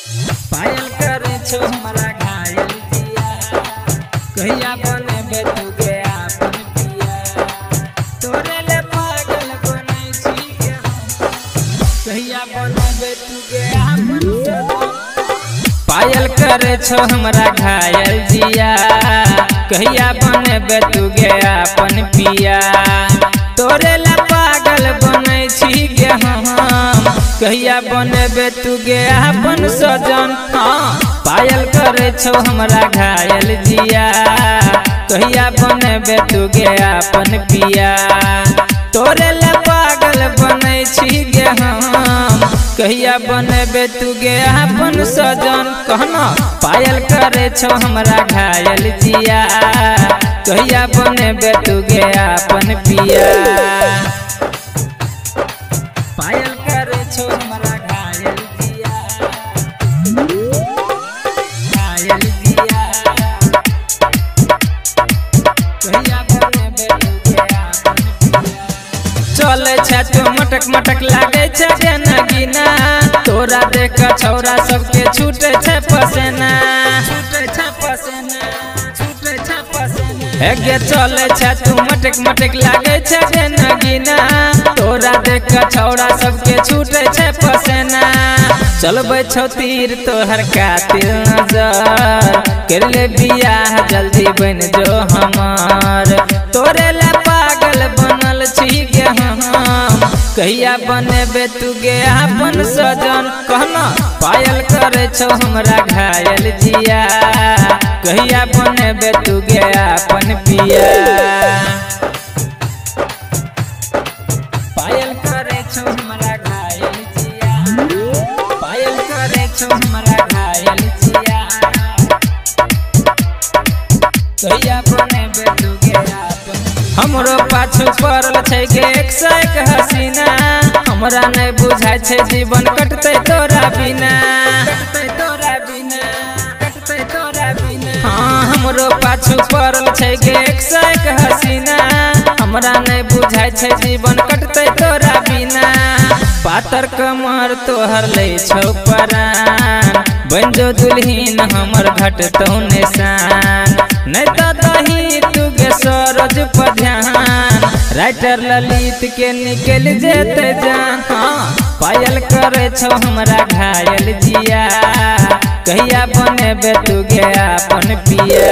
पायल करे छौ हमरा घायल जिया, कहिया बनेबे तू गे आपन पिया। तोरे ले पागल बनै छी गे हम, कहिया बनेबे तू गे आपन सजन। पायल करे छौ हमरा घायल जिया, कहिया बनेबे तू गे आपन पिया। तोरे ले पागल बनै छी गे हम, कहिया बनेबे तू गे आपन सजन। हाँ, पायल करे छौ हमरा घायल जिया, कहिया बनेबे तू गे आपन पिया। तोरे ले पागल बनै छी गे हम, कहिया बनेबे तू गे आपन सजन। कहना पायल करे छौ हमरा घायल जिया, कहिया बनेबे तू गे आपन पिया। पायल करे छौ हमरा घायल जिया, घायल जिया, कहिया बनेबे तू गे आपन पिया। चले छै तो मटक मटक लागे छै गे नगीना, तोरा देख के छौरा सबके छूटे छै पसेना, छूटे छै पसेना, छूटे छै पसेना। हे गे चले छै तू मटक मटक लागे छै गे नगीना, तोरा देख के छौरा सबके छूटे छै पसेना। चलबै छौ तीर तोहर कातिल नजर, कर ले बियाह जल्दी बन जो हमार। तोरे ले पागल बनल छी गे हम, कहिया बनेबे तू गे आपन सजन। कहना पायल करे छौ हमरा घायल जिया, कहिया बनेबे तू गे आपन पिया। पायल करे छौ हमरा घायल जिया, पायल करे छौ हमरा घायल जिया, कहिया बनेबे तू गे आपन। हमरो पाछू पड़ल छै गे एक सौ एक हसीना, हमरा नहि बुझाइ छै जीवन कटतै तोरा बिना, कटतै तोरा बिना, कटतै तोरा बिना। हाँ, हमरो पाछू पड़ल छै गे एक सौ एक हसीना, हमरा नहि बुझाइ छै जीवन कटतै तोरा बिना। पातर कमर तोहर लै छौ परान, बन जो दुल्हिन हमर घटतौ निशान। नहि तऽ दही तू गे सरोज पर ध्यान, राइटर ललित के निकल जेतै जान। हाँ, पायल करे छौ हमरा घायल जिया, कहिया बनेबे तू गे आपन पिया।